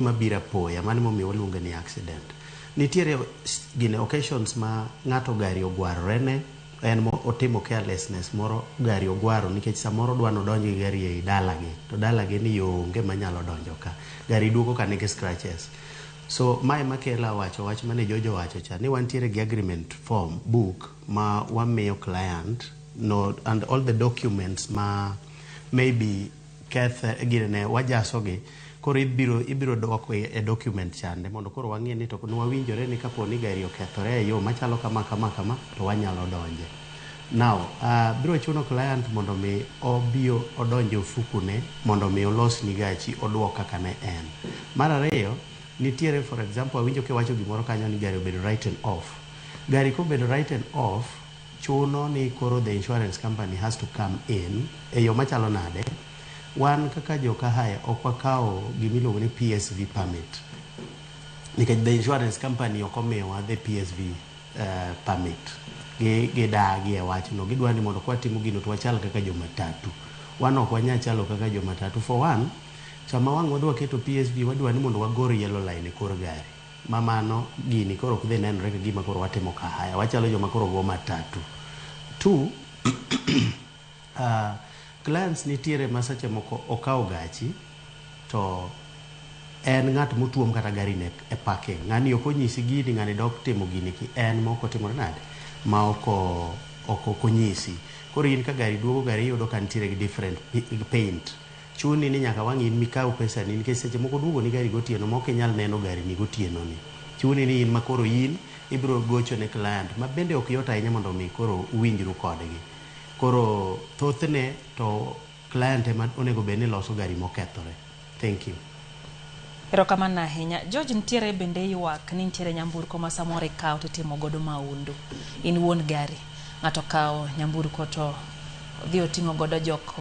Mabiro apoya, mano emomiyo waluonge ni accident. Nitiere gine occasions ma ng'ato gari ogwarore ne en mo otimo carelessness moro, gari ogwaro nikech samoro odwa nodonj gi gari ei dalagi, to dalagi ni yo onge manyalo donjo ka, gari duogo ka nigi scratches. So mae makelo wacho wach mane Jojo wacho cha ni wantiere gi agreement form book ma wamiyo client no and all the documents ma maybe keth ginene wajasogi. Koro ibiro dwoko e document chande mondo koro wang'e ni to nwawinjore ni kapo ni gari okethore e yo machalo kama kama kama, to wanyalo donje. Now biro chuno client mondo mi obi odonj e ofukune mondo mi olosni gachi oduok kaka ne en. Mar ariyo, nitiere, for example, awinjo kiwacho gimoro kanyo ni gari obedo written off. Gari kobedo written off, chuno ni koro the insurance company has to come in e yo machalo nade. Wan kaka joka hire ok wakawo gimiluongo ni PSV permit nikech the insurance company ok omiyowa the PSV permit. Gidagi e wachno, gidwa ni mondo kwatimo gino to wachal kaka jomatatu. Wan ok wanyal chalo kaka jomatatu. For one, sama wang' wadwa keto PSV, wadwa ni mondo wagor yellow line e kor gari, ma mano gini koro ok dhi nenore ka gima koro watimo car hire, wachalo joma koro go matatu. Two, clients nitiere ma seche moko okawo gachi to en ng'at motuom kata gari ne e parking, ng'ani ok onyisi gini, ng'ani dok timo gini ki en ma ok otimore nade ma ok onyisi. Koro in ka gari duogo, gari iyudo ka nitiere gi different paint, chuni ni nyaka wang' in mikaw pesa ni, nikech seche moko duogo ni gari gotieno ma ok inyal neno gari ni gotieno ni, chuni ni in ma koro in ibiro gocho ne client, ma bende ok yot ahinya mondo mi koro uwinjru kodgi. Koro thothne to client ema onego bed ni loso gari mokethore. Thank you. Erokamano ahinya. George, nitiere bende ywak ni nitiere nyamburko ma samoro ikawo titimo godo maundu. In wuon gari, ng'ato okawo nyamburko to odhi oting'o godo jok